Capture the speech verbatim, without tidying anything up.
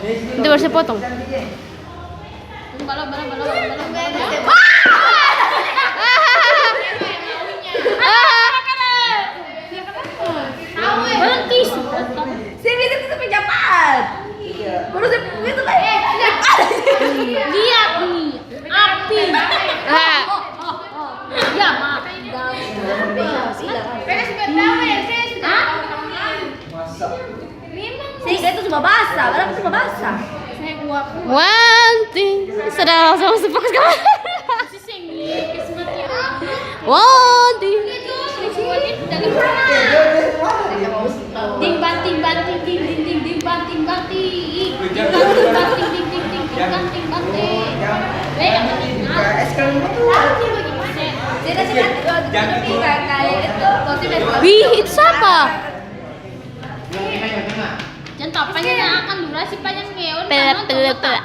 Nanti baru saya potong. Berhenti, saya biasa itu sampai cepat. Baru saya itu kan. Lihat nih, api. Ah. Oh, oh, oh. Ya, maaf. Hah? Sehingga itu cuma basah, padahal itu cuma basah. One thing, sudah langsung masuk fokus kamar. One thing. Ding banting banting ding ding ding ding banting banting. Ding banting banting ding ding ding ding banting banting. Eh, yang penting. Wih, itu siapa? Jangan tahu apa yang akan durasi panjang ngeon. Pele, pele, pele.